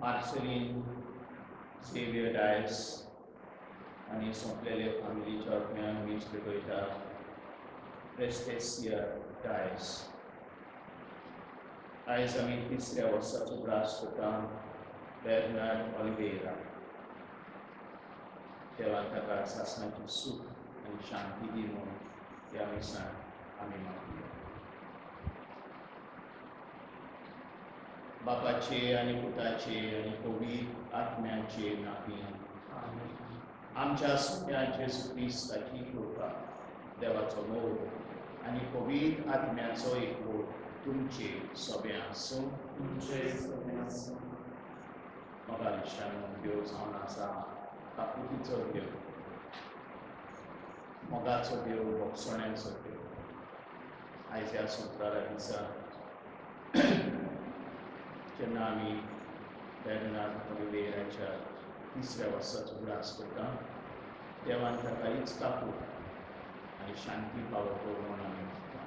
Marceline Xavier Dias आनी सोंपलेले फामिलीच्या आत्म्यान वीज पेटयता प्रेस्टेसिया डायस. आयज आमी तिसऱ्या वर्साचो उगडास करता बेर्नार्ड ऑलिवेरा. देवान ताका सासणाची सूख आनी शांती दी म्हूण ह्या मिसान आमी मागया. बापाचे आनी पुताचे आनी पवित्र आत्म्याचे नांवान आमच्या सोम्या जेजू क्रिस्ताची कृपा, देवाचो मोग आनी पवित्र आत्म्याचो एकवट तुमचे सगळें आसूं. तुमचे सगळें आसूं. म्हाका इश्टांनो, देव जावन आसा काकुतीचो देव, मोगाचो देव, भोगसण्याचो देव. आयज ह्या सोंपरारा दिसा जेन्ना आमी बेर्नार्ड ऑलिवेराच्या तिसऱ्या वर्साचो उगडास करता, देवान ताका हीच काकूट आनी शांती फावो कर म्हूण आमी मागता.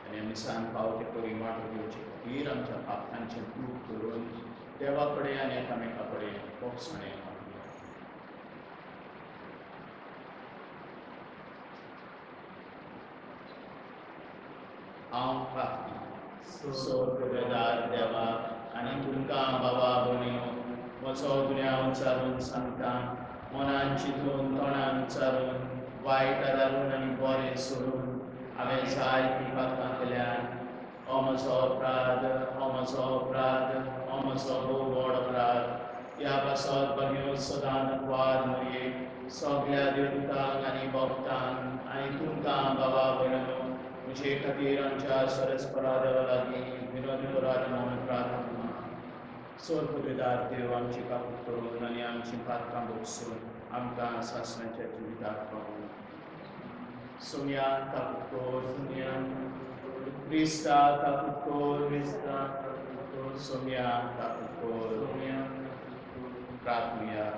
आनी आमी सान फावो ते परी वांटो घेवचे खातीर आमच्या पापांचें दूख करून देवा कडेन आनी एकामेका कडेन भोगसणें मागया. हांव प्रार्थना सोददार देवाक आनी तुमकां बाबा भयणीनो म्हजो गुन्यांव उच्चारून सांगता, मनान चिंतून तोंडान उच्चारून वायट आदारून आनी बरें सोडून हांवें जायतीं पातकां केल्यान. हो म्हजो अपराध, हो म्हजो अपराध, हो म्हजो भोव व्हड अपराध. ह्या पासत भगिनो सदां वाद मरये सगळ्या देवदूतांक आनी भक्तांक आनी तुमकां बाबा भयणीनो म्हजे खातीर आमच्या सरस्परा देवा लागीं विनोद करात म्हूण प्रार्थना. सोरपुदेदार देव आमची काकूट करून आनी आमची पातकां भोगसून आमकां सासणाच्या जिविताक पावूं. सोम्या काकूट कर, सोम्या क्रिस्ता काकूट कर, क्रिस्ता काकूट कर, सोम्या काकूट कर. सोम्या काकूट कर. प्रार्थना.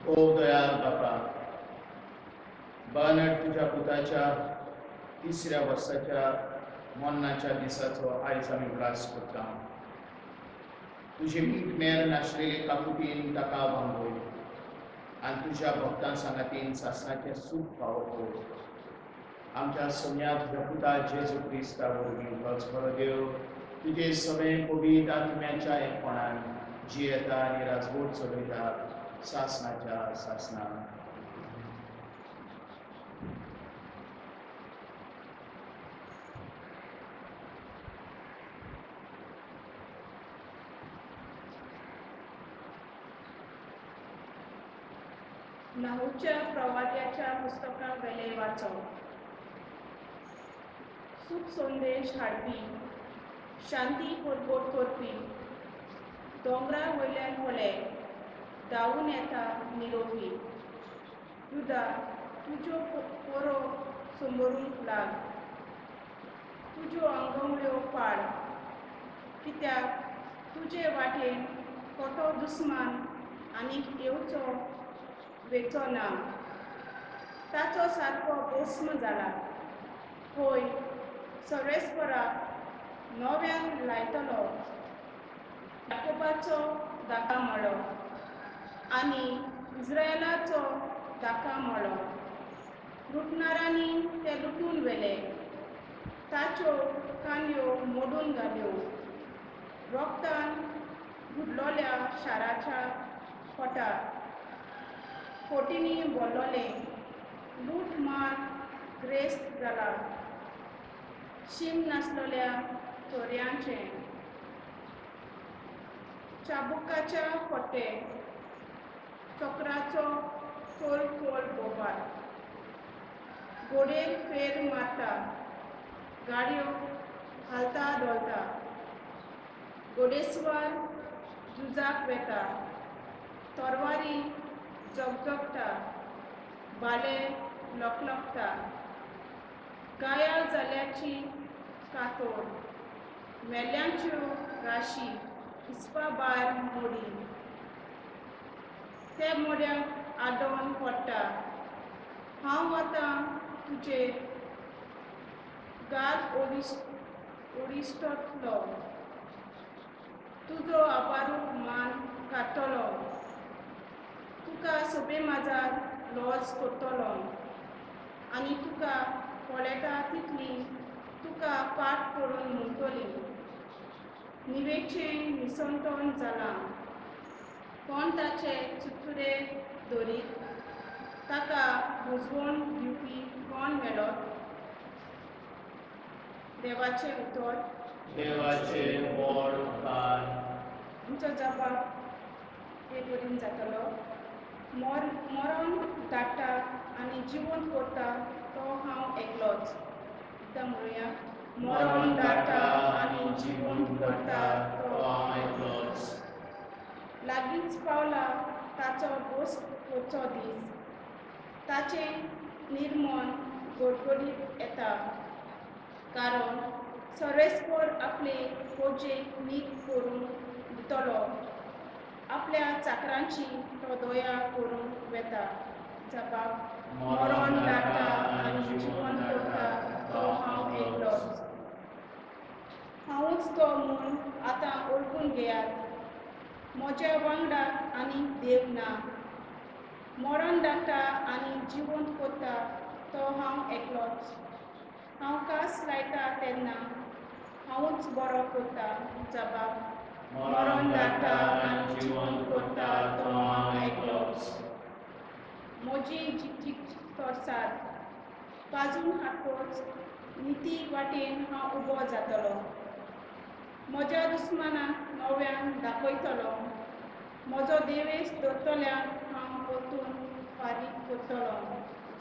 ओ दयाळ बापा, बर्नार्ड तुज्या पुताच्या तिसऱ्या वर्साच्या मरणाच्या दिसाचो आयज आमी उगडास करता. तुजी मेर नाशिल्ले काकुतीन ताका वांगोय आनी तुज्या भक्तां सांगातीन सासणाचें सूख फावो कर. आमच्या सोम्या तुज्या पुता जेजू क्रिस्ता वरवीं तोच बरो देव तुजे सगळे पवित्र आत्म्याच्या एकपणान जियेता आनी राजवट चलयता सासणाच्या सासणान. नाहूच्या प्रवाद्याच्या पुस्तका वेले वाचो. सुख संदेश हाडपी, शांती परगट करपी, दोंगरा वयल्यान होले धांवून येता निरोपी. युदा तुज्यो पोरो समोरूंक लाग, तुज्यो आंगवण्यो पाड, कित्याक तुजे वाटेन खोटो दुस्मान आनीक येवचो वेचो ना. ताचो सारको भस्म जाला. होय सर्वेस्पराक नव्यान लायतलो याकोबाचो दाका मळो आनी इस्रायलाचो दाका मळो. लुटणारांनी ते लुटून व्हेले, ताच्यो कांदयो मोडून घाल्यो. रोगतान बुडलोल्या शाराच्या पोटार कोटींनी बोल्लोले लूट मार ग्रेस्त जाला. शीम नासलोल्या चोरयांचें चाबुकाच्या फोटे चक्राचो खोल खोल बोबार. गोडेर फेर मारता, गाडयो हालता धोलता. घोडेस्वार झुजाक वेता, तरवारी जगजगता, बाले लकलकता. गाया जाल्याची कातोर, मेल्यांच्यो राशी हिसपा भायर मोडी. ते मोड्यांक आडोवन पडटा. हांव वतां तुजेर गाज उडिश्टतलो, तुजो आपारूप मान काडटलो, तुका सोबे माजार लॉज करतलो आनी तुका पळयता तितली तुका पाट करून म्हणटली, निवेचें निसंतन जालां, कोण ताचे चुचुरे दरीत, ताका बुजवण दिवपी कोण मेळत? देवाचें उतर. देवाचें व्हड उपकार. आमचो जबाब हे परीन जातलो. मरण धाडटा आनी जिवंत करता तो हांव एकलोच. एकदां म्हणुया, मरण धाडटा आनी जिवंत करता तो हांव एकलोच. लागींच पावला ताचो बोस करचो दीस, ताचें निर्मण गडगडीत येता, कारण सर्वेस्पर आपले फौजेक नीत करून दितलो, आपल्या चाकरांची तो दया करून वेता. जबाब, मरण धाडटा आनी जिवंत करता तो हांव एकलोच. हांवूच तो म्हूण आतां वळखून घेयात, म्हज्या वांगडा आनी देव ना. मरण धाडटा आनी जिवंत करता तो हांव एकलोच. हांव कास लायता तेन्ना हांवूच बरो करता. जबाब, मरण धाडटा आनी जिवंत करता तो हांव एकलोच. म्हजी जिखजीख तरसाद पाजून हाडटकच निती वाटेन हांव उबो जातलो, म्हज्या दुस्मानाक नव्यान दाखयतलो, म्हजो देवेश दवरतल्यांक हांव परतून फारीक करतलो.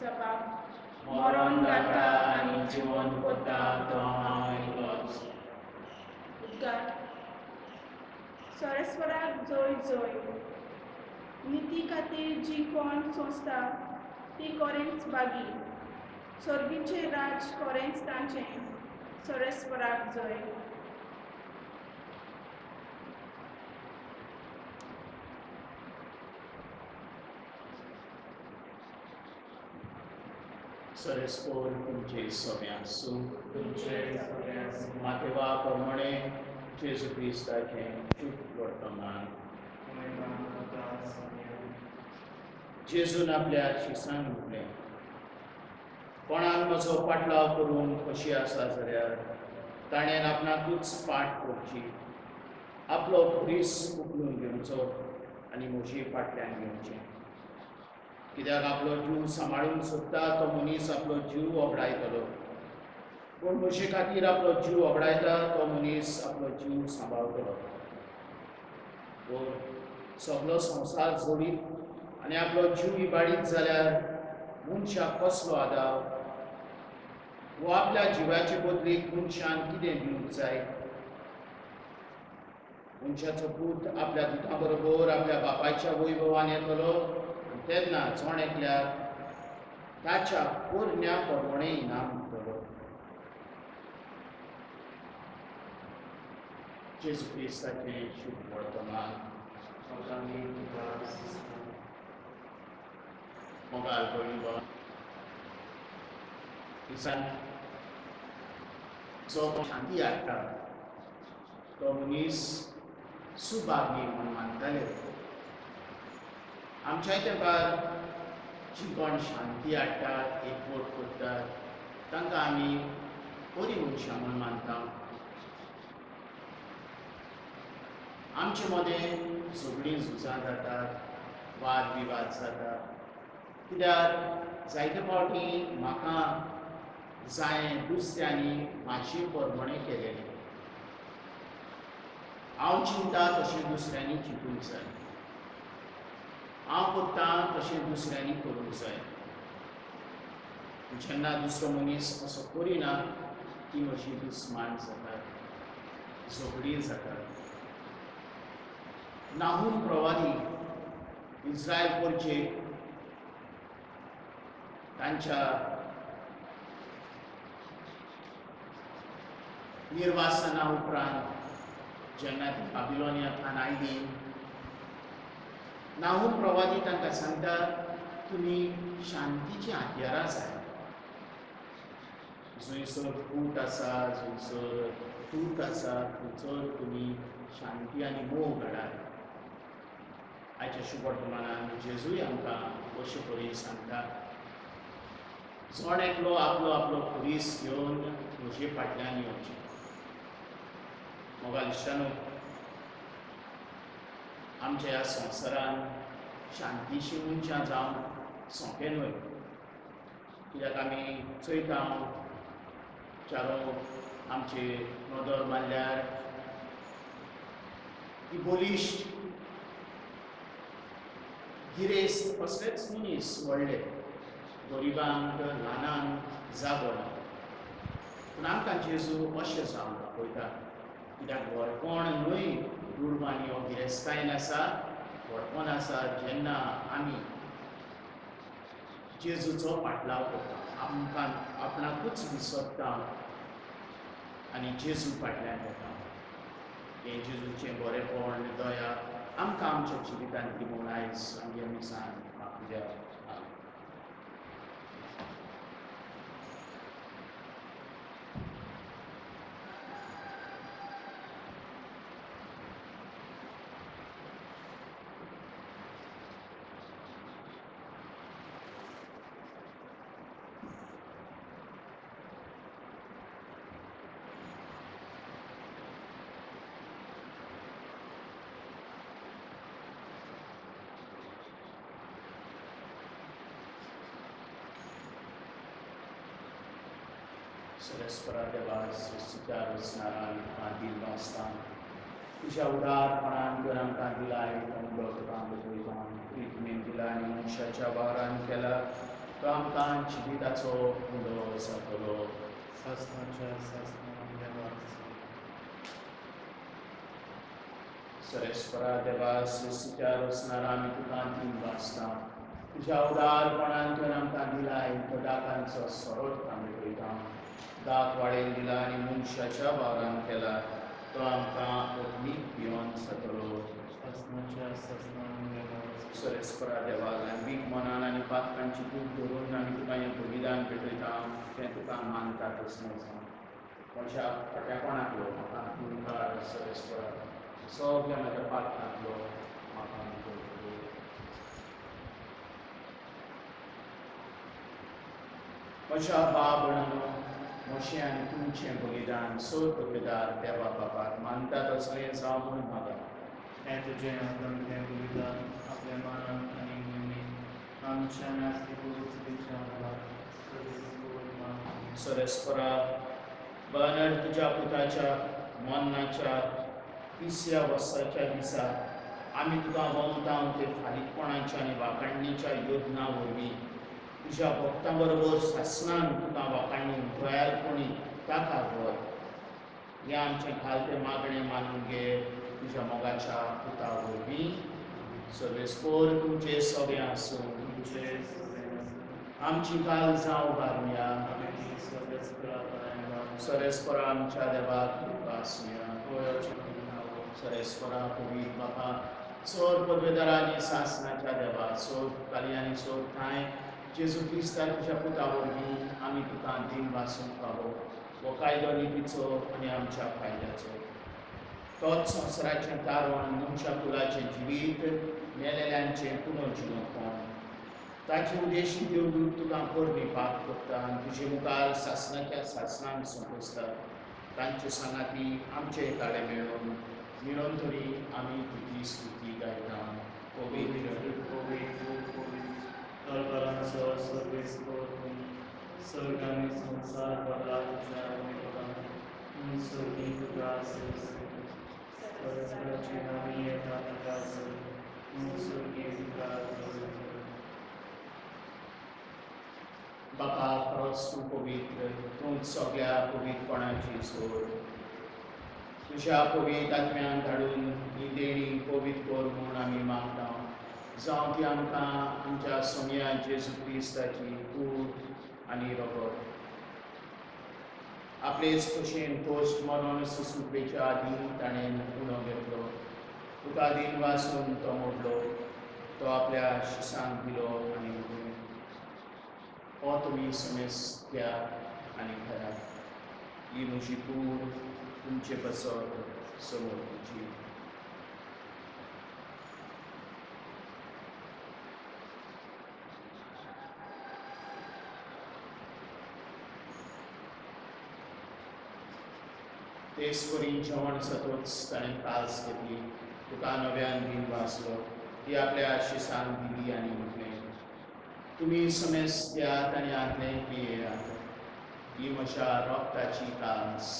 जबाब, मरण धाडटा आनी जिवंत करता तो हांव एकलोच. उद्गार. सर्वेस्पराक जय जय. निती खातीर जी कोण सोंसता ती कोरेंच बागी, सर्गीचें राज कोरेंच तांचें. सर्वेस्पराक जय. सर्वेस्पर तुमचे सोबे आसूं. तुमचे सोबे आसूं. मातेवा प्रमाणे जेजू क्रिस्ताचें शुभ वर्तमान. जेजून आपल्या शिसांक म्हटलें, कोणाक म्हजो पाटलाव करून खोशी आसा जाल्यार ताणें आपणाकूच पाट करची, आपलो खुरीस उखलून घेवचो आनी म्हजी फाटल्यान घेवचें. कित्याक आपलो जीव सांबाळूंक सोदता तो मनीस आपलो जीव वगडायतलो, पूण म्हजे खातीर आपलो जीव वगडायता तो मनीस आपलो जीव सांबाळटलो. पूण सगलो संवसार जोडीत आनी आपलो जीव इबाडीत जाल्यार मनशाक कसलो आदाव? वो आपल्या जिवाचे बदलीक मनशान कितें दिवंक जाय? मनशाचो पूत आपल्या दुतां बरोबर आपल्या बापायच्या वैभवान येतलो आनी तेन्ना जण एकल्याक ताच्या पोरण्या प्रमाणें इनाम दितलो. जेजू क्रिस्ताचें शुभ वर्तमान. मोगाल भयण भाव, जो शांती हाडटा तो मनीस सुभागी म्हूण मानताले. आमच्याय तेंपार जी कोण शांती हाडटात, एकवट करतात, तांकां आमी बरीं मनशां म्हूण मानता. आमचे मदें झगडीं झुजां जातात, वाद विवाद जाता, कित्याक जायते फावटी म्हाका जाय दुसऱ्यांनी म्हाजे प्रमाणें केलेलें. हांव चिंता तशें दुसऱ्यांनी चिंतूंक जाय, हांव करता तशें दुसऱ्यांनी करूंक जाय. जेन्ना दुसरो मनीस असो करिना ती म्हजी दुस्मान जातात, झगडीं जातात. नाहूम प्रवादी इस्रायल परचे तांच्या निर्वासना उपरांत जेन्ना ती बाबिलोनियांतल्यान आयली, नाहूम प्रवादी तांकां सांगता, तुमी शांतीचीं हत्यारां जाय. जंयसर फूट आसा, जंयसर तूर्त आसा थंयसर तुमी शांती आनी मोग हाडात. आयच्या शुभवर्तमानान जेजूय आमकां अशे परी सांगता, जण एकलो आपलो आपलो खुरीस घेवन म्हजे फाटल्यान येवचें. मोगाळ इश्टांनो, आमच्या ह्या संवसारान शांतीशी मनशां जावन सोंपें न्हय, कित्याक आमी चोयता चारो आमची नदर मारल्यार ही बलिश्ट गिरेस्त कसलेच मनीस व्हडले, गरिबांक ल्हानांक जागो ना. पूण आमकां जेजू अशें जावन दाखयता, कित्याक व्हडपण न्हय दुडवांनी हो गिरेस्तायन आसा, व्हडपण आसा जेन्ना आमी जेजूचो पाटलाव करता, आमकां आपणाकूच विसरता आनी जेजू फाटल्यान वता. हें जेजूचें बरेपण दया आमकां आमच्या जिवितांत दी म्हूण आयज आमगे मिसान मागुया. सरस्परा देवा, सृश्टीच्या रचणारान तुका दिल्लो आसता, तुज्या उदारपणान तुवें आमकां दिलाय तो उदक तुका भेटयता. प्रितमेन दिला आनी मनशाच्या वावरान केला तो आमकां जिविताचो उदो जातलो. सासणाच्या सासणाक देवाक. सरस्परा देवा, सृश्टीच्या रचणारा आमी तुका दिल्लो आसता, तुज्या उदारपणान तुवें आमकां दिलाय तो दाकांचो सोरो तुका भेटयता. दाक वाळेन दिला आनी मनशाच्या वावरान केला तो आमकां अग्नीक पिवन जातलो. सरस्परा देवा, ल्हानवीक मनान आनी पातकांची तूप धरून आमी तुका हें बलिदान भेटयता, तें तुका मानता तसलें जावं. म्हज्या खोट्यापणांतलो म्हाका तुमकां सरस्परा, सगळ्या म्हज्या पातकांतलो म्हाका. म्हज्या बाबणानो, म्हजें आनी तुमचें बलिदान सोद पदवेदार देवा बापाक मानता तसलें जावं म्हणून मागा. हें तुजें आतां बलिदान आपल्या मनान आनी मोहिमेन आमच्या नास्ती पवित्रतेच्या. सरस्परा बनर तुज्या पुताच्या मरणाच्या तिसऱ्या वर्साच्या दिसा आमी तुका वंवता ते फारीकपणाच्या आनी वाखाणणीच्या योजना वरवीं तुज्या भक्तां बरोबर सासणान तुका वाखाणून दयाळपणी ताका व्हर. हें आमचें खालतें मागणें मानून घे तुज्या मोगाच्या पुता वरवीं. सर्वेस्पोर तुमचें सगळें आसूं. आमची काल जावं उबारुया. सरेस्परा आमच्या देवाक कृपा आसुया. सरेस्परा पवित्र बापा, सोर पदवेदारा आनी सासणाच्या देवा, सोर काली आनी सोर ठांय जेजू क्रिस्ता तुज्या पुता वरवीं आमी तुका दीन वासूंक फावो हो कायदो नितीचो आनी आमच्या फायद्याचो. तोच संवसाराचें तारण, मनशा कुलाचें जिवीत, मेलेल्यांचें पुनर्जिवंतपण. ताचे उद्देशी देवदूत तुका परबी पाठ करता आनी तुजे मुखार सासणाच्या सासणांक सोंपसता. तांचे सांगाती आमचे ताळे मेळून मिळून तरी आमी तुजी स्तुती गायता. पवित्र पवित्र पवित्र दरबारांचो सर्वेस्पर, स्वर्ग आनी संवसार भरला तुज्या वैभवान. स्वर्गी तुका सर्वेस्पराचे नांवी येता तुका स्वर्गी तुका. बापा, खरोच तूं पवित्र, तूं सगळ्या पवित्रपणाची सोड. तुज्या पवित्र आत्म्यान धाडून ही देणी पवित्र कर म्हूण आमी मागता. जावं ती आमकां आमच्या सोम्या जेजू क्रिस्ताची कूड आनी रगत. आपलेच भशेन तोश्ट मरण सुसुपेच्या आदीं ताणें उणो घेतलो, तुका दीन वासून तो मोडलो, तो आपल्या शिसांक दिलो आनी म्हणलें, हो तुमी समेस्त घ्या आनी खायात, ही म्हजी कूड तुमचे पासत समर्पिची. तेच वरी जेवण जातच ताणें कास घेतली, तुका नव्यान दिन वाचलो, ती आपल्या शिसांक दिली आनी म्हटलें, तुमी समेस्त दियात आनी हांतलें पियेयात, ही म्हज्या रोगताची कास,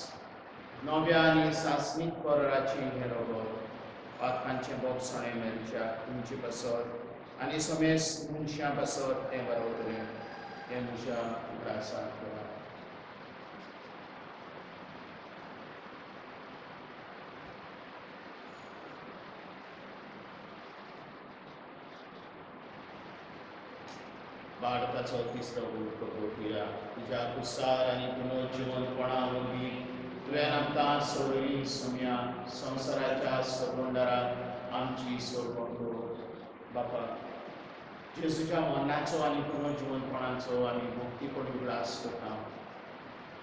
नव्या आनी सासणीक कराराचें हें रगत, पातकांचें बोगसणें मेळच्या तुमचे पासत आनी समेस्त मनशां पासत तें बरोवतलें, तें म्हज्या उगडासाक करात. भारताचो तिसरो गुरू करुया. तुज्या कुसार आनी पुनर्जिवंतपणा वरवीं तुवें आमकां सोडयली सोम्या संवसाराच्या सोडवणदाराक आमची सोडवण करूं. बापा, जेजूच्या मरणाचो आनी पुनर्जिवंतपणाचो आमी भक्तीपणी उगडास करता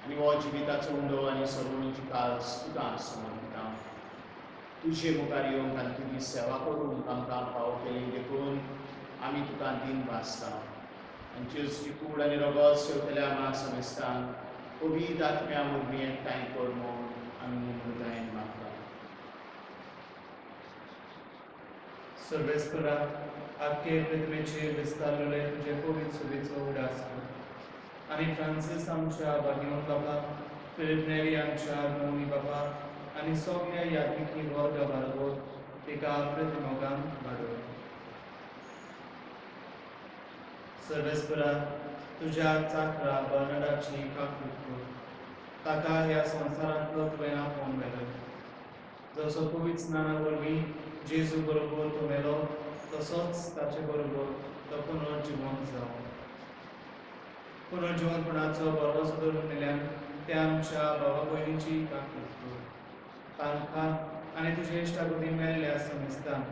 आनी हो जिविताचो उंडो आनी सोडवणीची कास तुका समर्पिता. तुजे मुखार येवंक आनी तुजी सेवा करूंक आमकां फावो केली देखून आमी तुका दिन भासता. आनी जेजूची कूड आनी रगत सेवतल्या आम्हा समेस्तांक पवित्र आत्म्या वरवीं एकठांय कर म्हूण आमी नम्रतायेन मागता. सर्वेस्परा, आख्खे पृथ्वेचेर विस्तारलेले तुजे पवित्र सुबेचो उगडास कर आनी फ्रांसीस आमच्या भाग्यवंत बाबा, फिलीप नेरी आमच्या मोनी बाबा आनी सगळ्या यात्रिकी वर्गा बरोबर तिका आपल्या मोगान वाडोव. सर्वेस्परा, तुज्या चाकरा बर्नाडाची काकूट कर, ताका ह्या संवसारांतलो तुवें आपोवन व्हेलो. जसो पवित्र स्नाना वरवीं जेजू बरोबर तो मेलो, तसोच ताचे बरोबर तो पुनर्जिवंत जावं. पुनर्जिवंतपणाचो भरवंसो धरून मेल्यान त्या आमच्या भावा भयणीची काकूट कर. तांकां आनी तुजे इश्टागती मेल्ल्या समेस्तांक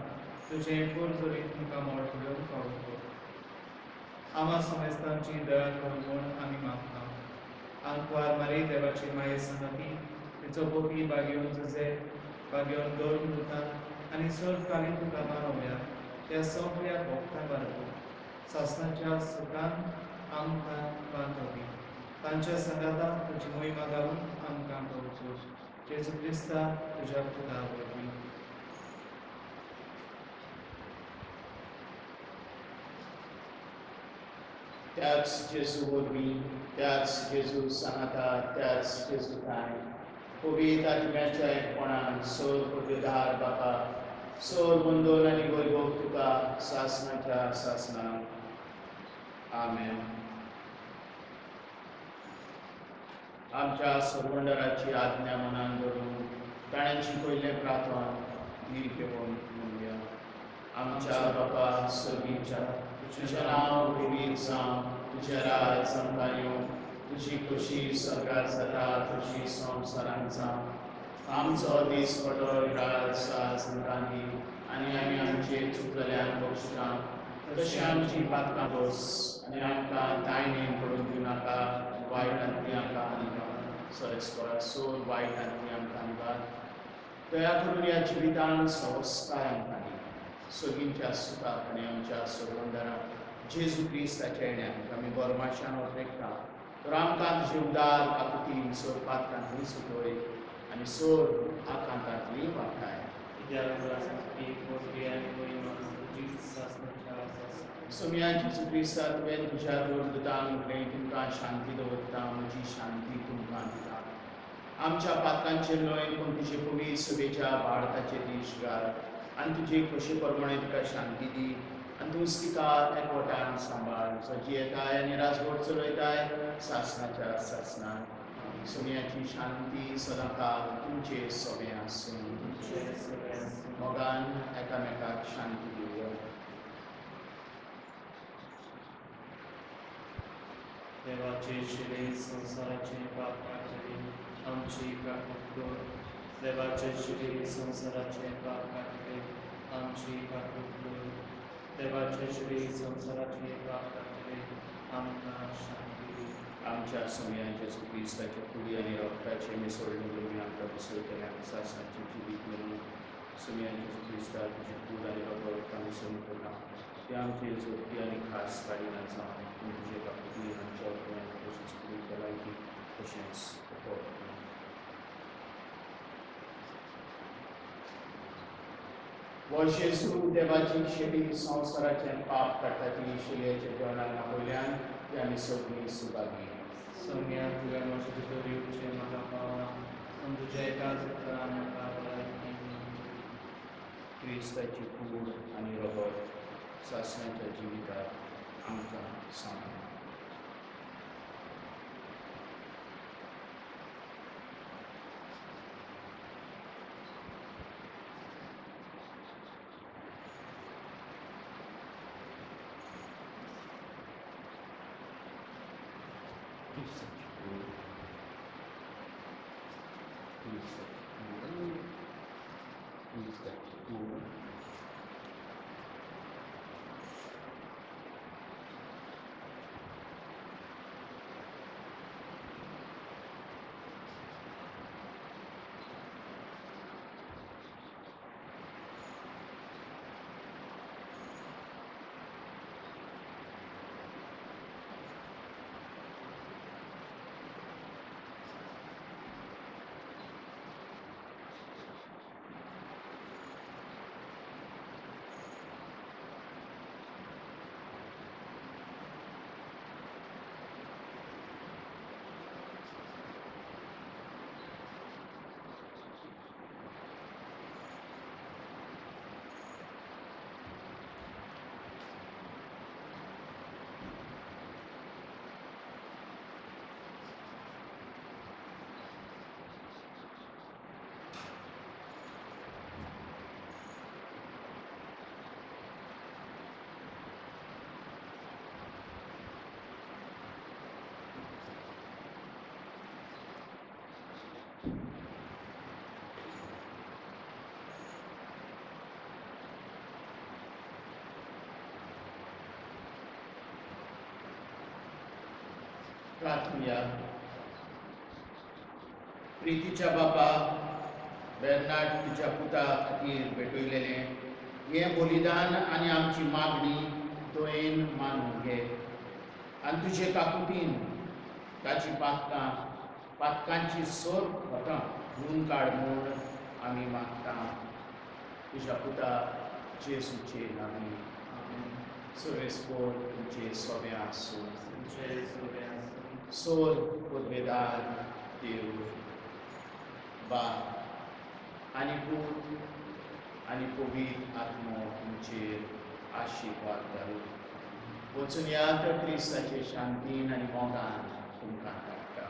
तुजें पोरजोरीत मुखामळ पळोवंक फावो कर. आमा समेस्तांची दया कर म्हूण आमी मागता. आंकवार मारी देवाची माये संगती, तिचो पोपी बागेवन जुजे बागेवन दवरून दिता आनी सर्वकालीन तुका मानवल्या त्या सगळ्या भक्तां बरोबर सासणाच्या सुखान आमकां वांटो दी. तांच्या संगातान तुजी मोहिमा गावून आमकां पावचो. जेजू क्रिस्ता तुज्या पुता वरवीं. त्याच जेजू वरवीं, त्याच जेजू सांगाता, त्याच जेजू ठांय पवित्र आत्म्याच्या एकपणान सोर पवित्र बापा, सोर बंदोन आनी वैभव तुका सासणाच्या सासणाक. आमेन. आमच्या सोडवणदाराची आज्ञा मनान धरून ताणें शिकयल्लें प्रार्थना धीर घेवन म्हणुया. आमच्या बापा सर्गीच्या, तुजें नांव पवित्र जावं, तुजें राज आमकां येवं, तुजी खोशी सगळ्यात जाता तशी संवसारांत जावं. आमचो दीसपटो राज आज आमकां दी आनी आमी आमचे चुकलेल्यांक बक्षिता तशें आमची पातकां दोस आनी आमकां तायणेन पडून दिवं नाका, वायटांतली आमकां निवार. सरेस्परा सोड वायटांतली आमकां निवार. दया करून ह्या जिवितान संस्कार आमकां दी. सगळींच्या सुखाक आनी आमच्या सोडवणदाराक जेजू क्रिस्ताच्या येण्याक आमी बरमाशान ओतरेकता. तर आमकां तुजे उदार काकुतीन सोड पातकांतली सुटोय आनी सोड आकांतांतली वाटाय. सोम्या जेजू क्रिस्ता, तुवें तुज्या देवदूतांक म्हटलें, तुमकां शांती दवरता, म्हजी शांती तुमकां दिता. आमच्या पातकांचेर न्हय पूण तुजे पवित्र सभेच्या भारताचेर दीश घाल आनी तुजे खोशे प्रमाणे तुका शांती दी आनी तूंच तिका एकवटान सांबाळ, जो जियेताय आनी राजवट चलयताय सासणाच्या सासणाक. सोम्याची शांती सदांकाळ तुमचे सगळें आसूं. मोगान एकामेकाक शांती दिवया. देवाचे शिरे संवसाराचे पाप काडटले, आमची काकूट कर. देवाचे शिरे संवसाराचे पाप काडटले, आमची काकूट कर. देवाचे शिरे संवसाराचे पाप काडटले, आमकां शांती दी. आमच्या सोमया जेजू क्रिस्ताच्या कुडी आनी रक्ताचें मिसळून वरवीं आमकां बसयतलें सासांचें जिवीत मेळून सोमया जेजू क्रिस्ता तुजी कूड आनी रगत आमी संपला ते आमचे जोडपी आनी खास काडिना जावन तुजे काकुतीन आमच्या उपरांत तशीच कुडी भलायकी तशेंच वो जेजू देवाची शेती संवसाराचें पाप काडटा ती शिलयेच्या जेवणाक आपयल्यान ती आमी सगळीं सुभागी. सोम्या तुवें म्हजे भितर येवचें म्हाका पावना, पूण तुज्या एकाच उतरान म्हाका भलायकी मेळची. क्रिस्ताची कूड आनी रगत सासणाच्या जिविताक आमकां सांग. प्रार्थुया. प्रितीच्या बापा बेर्नाड तुज्या पुता खातीर भेटयलेलें हें बलिदान आनी आमची मागणी दयेन मानून घे आनी तुजे काकुतीन ताची पातकां पातकांची सर खतां धुवन काड म्हूण आमी मागता तुज्या पुता जेजूचे नांवान. सर्वेस्पोर तुमचे सोबें आसूं. सोर पुर्वेदार देव बाप आनी पूत आनी पवित्र आत्मो तुमचेर आशिर्वाद घालूं. वचून यात क्रिस्ताचे शांतीन आनी मोगान तुमकां धाडटा.